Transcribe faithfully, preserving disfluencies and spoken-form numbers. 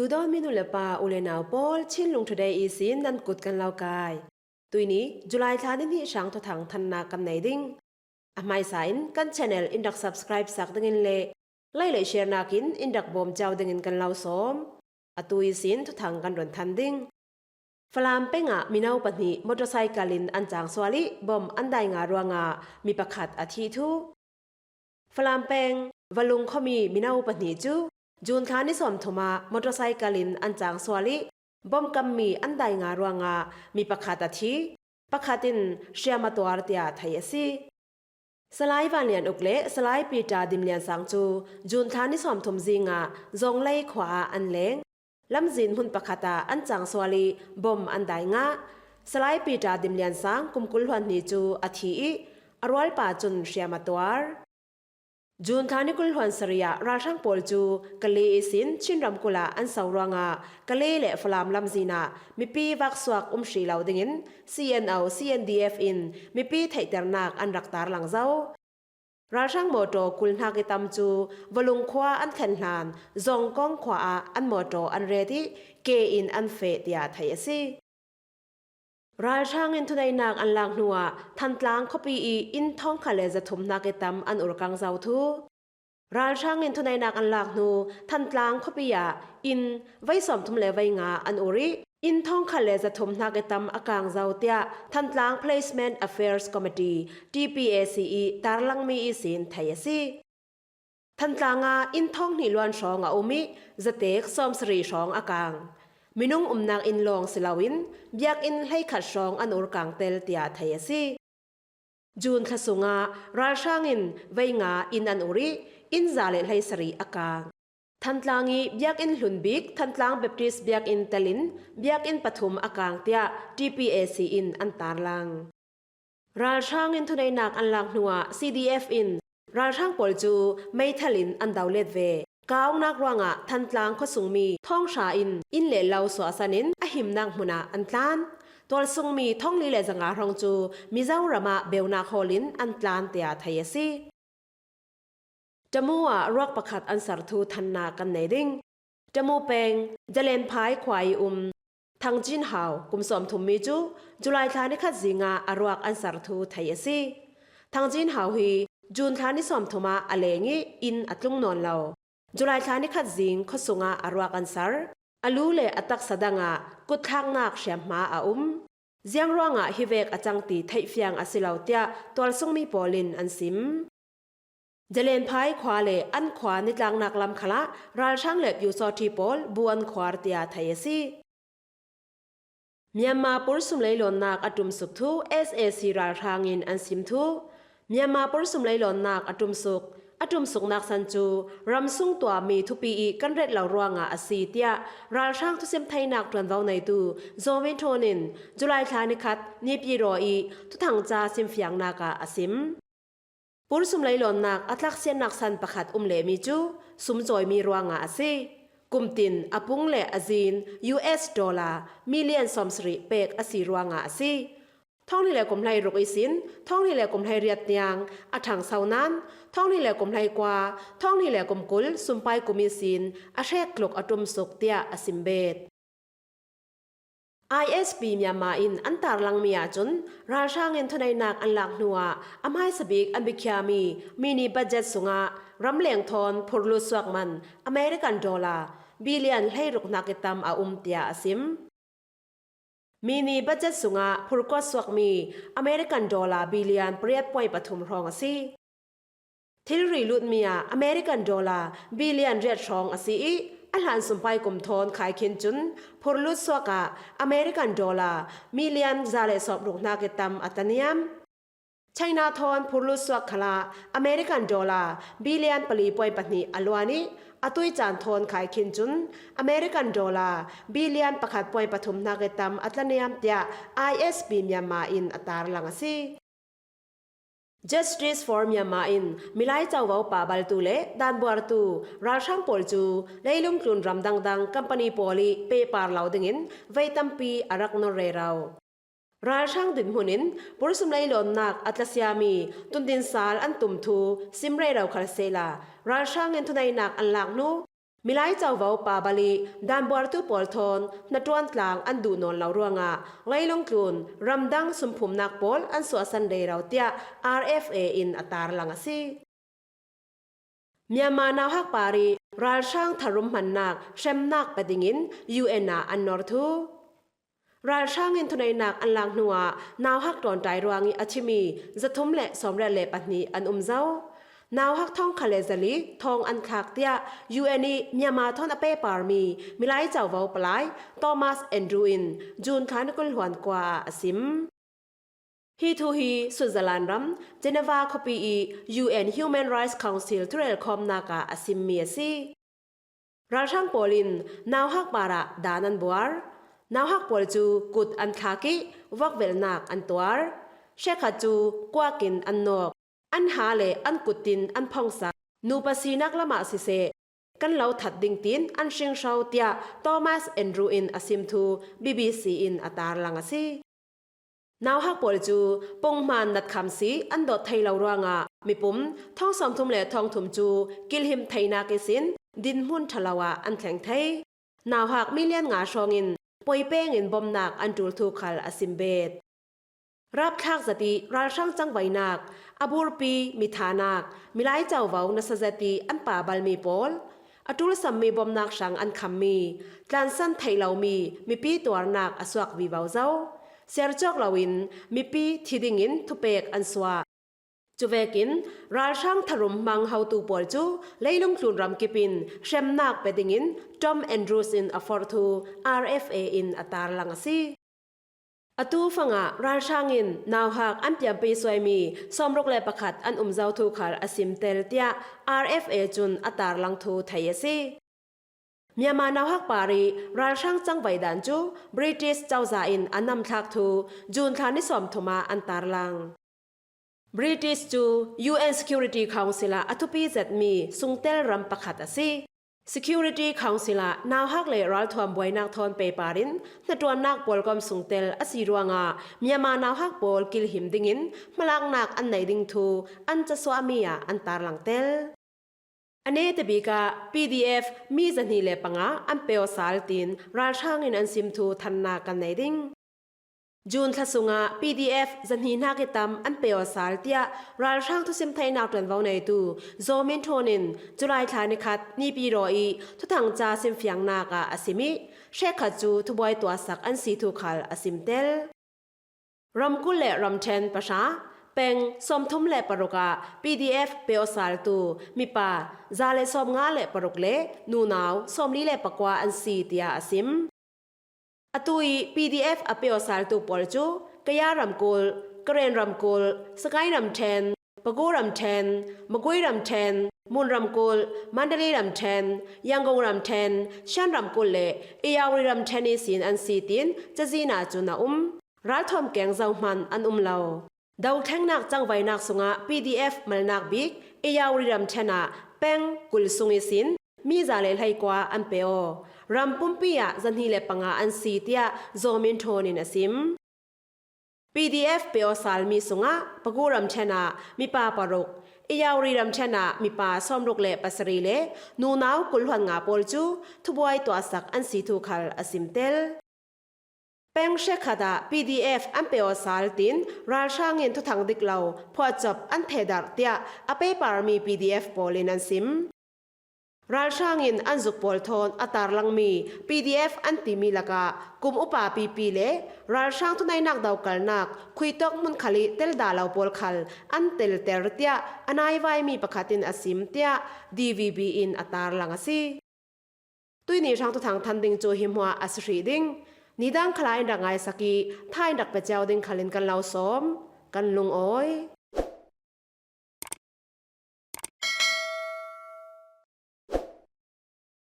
Tudawn mi nu le pa u le nau pawl, Chinlung Today ihsin nan kut kan lo kai. Tuini July thla ni hnih hrang thuthang thannak kan nei ding. A hmaisa in kan channel in rak subscribe sak dingin le like le share nakin in rak bawm ciau dingin kan lo sawm. Atu ihsin thuthang kan run than ding. Falam pengah mino pahnih motorcycle in an cang sual ih bom an dai nga ruangah mi pakhat a thih thu. Falam peng Valung khuami mino pahnih cu June thla ni sawmthum ah motorcycle in an cang sual ih bom kammi an dai nga ruangah mi pakhat a thi, pakhat in hriam a tuar, tiah thei a si. Salai Vanlian Uk le Salai Peter Dim Lian Sang cu June thla ni sawmthum zingah Zonglei khua ah an leng. Lamzin hmun pakhat ah an cang sual ih bom an dai ngah. Salai Peter Dim Lian Sang kum kul hluan hnih cu a thi ih a rualpa cun hriam a tuar. June thla ni kul hluan sarih ah ralhrang pawl cu Kale ihsin Chin ramkulh ah an so ruangah Kale le Falam lamzin ah mipi vaksuak um hrih lo dingin C N O C N D F in mipi theihternak an rak tarlang zo. Ralhrang mawṭaw kul hnak ih tam cu Valung khua an thlen hlan Zongkong khua ah an mawṭaw an ret ih ke in an feh, tiah thei a si. Ralhrang in thuneihnak an lak hnuah Thantlang khuapi ih inn thawngkhat le zathum hnak ih tam an urkang zo thu. Ralhrang in thuneihnak an lak hnu Thantlang khuapi ah inn vei sawmthum le vei nga an ur ih inn thawngkhat le zathum hnak ih tam a kang zo, tiah Thantlang Placement Affairs Committee, T P A C ih tarlangmi ihsin thei a si. Thantlang ah inn thawng hnih luan hrawng a um ih zatek sawmsarih hrawng a kang. Minung umnak inn lawng si loin biakinn hleikhat hrawng an ur kang tel, tiah thei a si. June thla sungah ralhrang in vei nga inn an ur ih inn za le hleisarih a kang. Thantlang ih biakinn hlun bik Thantlang Baptist biakinn telin biakinn pathum a kang, tiah T P A C in an tarlang. Ralhrang in thuneihnak an lak hnuah C D F in ralhrang pawl cu meithal in an do let ve. Ka a uknak ruangah Thantlang khuasungmi thawng hra in inn le lo suahsan in a himnak hmun ah an tlan. Tualsungmi thawng li le zanga hrawng cu Mizoram ah beunak hawl in an tlan, tiah thei a si. Tamu ah ruak pakhat an sar thu thannak kan nei ding. Tamu peng Jalenphai khua ih um Thang Cin Hau kum sawmthum mi cu July thla ni khat zingah a ruak an sar thu thei a si. Thang Cin Hau hi June thla ni sawmthum ah a leng ih inn a tlung nawn lo. July thla ni khat zing khuasung ah a ruak an sar. A lu le a taksa dang ah kutthlaknak hriamhma a um. Ziang ruangah hivek a cang ti theihfiang a si lo, tiah tualsungmi pawl in an sim. Jalenphai khua le an khua nitlaknak lam khalah ralhrang le pyusawṭhi pawl bu an khuar, tiah thei a si. Myanmar pur sumleilawnnak a ṭumsuk thu S A C ralhrang in an sim thu. Myanmar pur sumleilawnnak a ṭumsuk, a ṭumsuknak san cu ramsung tuahmi thupi ih kan ret lo ruangah a si, tiah ralhrang thusim theinak ṭuanvo neitu Zomi Thon in July thla ni khat Naypyidaw ih thuthangca simfiangnak ah a sim. Pur sumleilawnnak a tlaksiatnak san pakhat um lehmi cu sum cawimi ruangah a si. Kumtin a pung le a zin U S dollar million sawmsarih pek a si ruangah a si. Thawng hnih le kum hleiruk ihsin thawng hnih le kum hleiriat tiang a ṭhangso nain thawng hnih le kum hleikua, thawng hnih le kum kul sumpai kum ihsin a hrek tluk a ṭumsuk, tiah a sim bet. I S P Myanmar in an tarlangmi ahcun ralhrang in thuneihnak an lak hnuah a hmaisa bik an biakhiami mini budget sungah ramleng thawn phurlut suak man American dollar billion hleiruk hnak ih tam a um, tiah a sim. Mini budget sungah phurkuat suakmi American dollar billion pariat point pathum hrawng a si. Thilri lutmi ah American dollar billion riat hrawng a si ih a hlan sumpai kum thawn khaikhin cun phurlut suak ah American dollar million za le sawmruk hnak ih tam a tlaniam. China thawn phurlut suak khalah American dollar billion pali point pahnih a luan ih a tuicaan thawn khaikhin cun American dollar billion pakhat point pathum hnak ih tam a tlaniam, tiah I S P Myanmar in a tarlang a si. Justice for Myanmar in milai covo pa baltu le danbuartu ralhrang pawl cu leilung tlun ram dangdang company pawl ih pehpar lo dingin vei tampi a rak nor rero. Ralhrang dinhmun in pur sumleilawnnak a tlasiami tundin sal an tum thu sim rero khal sehla, ralhrang in thuneihnak an lak hnu Milai covo pa bali danbuartu pawl thawn hnaṭuan tlang an duh nawn lo ruangah leilung tlun ramdang sumphumnak pawl an suahsan rero tiah R F A in a tarlang a si. Myanmar nauhak party ralhrang tharum hmannak hremnak pe dingin U N ah an nor thu. Ralhrang in thuneihnak an lak hnuah nauhak ṭawnṭai ruangih a thimi zathum le sawmriat le pahnih an um zo. Nauhak thawngkhat le zali thawng an thlak tiah U N ih Myanmar thawn a pehparmi milai covo palai Thomas Andrew in June thla ni kul hluan kua ah a sim. Hi thu hi Switzerland ram Geneva khuapi ih U N Human Rights Council thurelkhawmnak ah a simmi a si. Ralhrang pawl in nauhak parah dan an buar. Nauhak pawl cu kut an thlak ih vokvelhnak an tuar. Hrekkhat cu kuak in an nawk. An ha le an kut tin an phongsak. Nupa sinak lamah siseh, kan lo that ding tiin an hringhro, tiah Thomas Andrew in a sim thu B B C in a tarlang a si. Nauhak pawl cu punghman natkham si an dawt thei lo ruangah mipum thawng sawmthum le thawngthum cu kilhim theinak ihsin dinhmun ṭha lo ah an thleng thei. Nauhak million nga hrawngin poi pengin bomnak an ṭul thu khal a sim bet. Rapthlak zat ih ralhrang cangvainak, a burpi mi thanak, milai covo nasa zat ih an pabalmi pawl, a ṭulsammi bomnak hrang an khammi, tlansan theih lomi mipi tuarnak a suak vivo zo. Siar cawk loin mipi thi dingin thupek an suah. Cuvekin ralhrang tharum hmang hotu pawl cu leilung tlun ramkip in hremnak pe dingin Tom Andrews in a forh thu R F A in a tarlang a si. Atu fangah ralhrang in nauhak an piampei suaimi sawmruk le pakhat an um zo thu khal a simtel, tiah R F A cun a tarlang thu thei a si. Myanmar nauhak party ralhrang cangvai dan cu British cozah in a namthlak thu June thla ni sawmthum ah an tarlang. British cu U N Security Council ah a thupi zetmi sungtel ram pakhat a si. Security Council ah nauhak le ralthuam buainak thawn pehpar in hnaṭuannak pawlkom sungtel a si ruangah Myanmar nauhak pawl kilhim dingin hmalaknak an neih ding thu an casuahmi ah an tarlangtel. A netabik ah P D F mi zahnih le panga an pe aw sal tiin ralhrang in an sim thu thannak kan nei ding. June thla sungah P D F zahnih hnak ih tam an pe aw sal, tiah ralhrang thusim theihnak ṭuanvo neitu Zaw Min Thawn in July thla ni khat Nipiraw ih thuthangca simfiangnak ah a sim ih hrekkhat cu thubuai tuahsak an si thu khal a simtel. Ramkulh le ramṭhen pahra, peng sawmthum le paruk ah P D F pe aw saltu mipa za le sawmnga le paruk le nunau sawmli le pakua an si, tiah a sim. Atu ih P D F a pe aw saltu pawl cu Kaya ramkulh, Karen ramkulh, Sagaing ramṭhen, Pagu ramṭhen, Magway ramṭhen, Mon ramkulh, Mandalay ramṭhen, Yangon ramṭhen, Shan ramkulh le Irrawaddy ramṭhen ihsin an si tiin cazin ah cun a um. Ralthuam keng zohman an um lo. Dothlengnak cangvainak sungah P D F malnak bik Irrawaddy ramṭhen ah peng kul sung ihsin mi za le hleikua an pe aw. Ram pumpi ah zahnih le panga an si, tiah Zaw Min Thawn in a sim. P D F pe aw salmi sungah Pagu ramṭhen ah mipa paruk, Irrawaddy ramṭhen ah mipa sawmruk le pasarih le nunau kul hluan nga pawl cu thubuai tuahsak an si thu khal a simtel. Peng hrekkhat ah P D F an pe aw sal tiin ralhrang in thuthang dik lo phuahcop an thehdarh, tiah a pehparmi P D F pawl in an sim. Ralhrang in an zuk pawl thawn a tarlangmi P D F an timi lakah kum upa pipi le ralhrang thuneihnak dokalnak khuitawk hmun khal ih tel dah lo pawl khal an telter, tiah a naivaimi pakhat in a sim, tiah D V B in a tarlang a si. Tuihni hrang thuthang than ding cu hi hmuah a si hrih ding. Nidang khalah in rak ngaisak ih tha in rak pe cio ding khal in kan lo sawm, kan lungawi.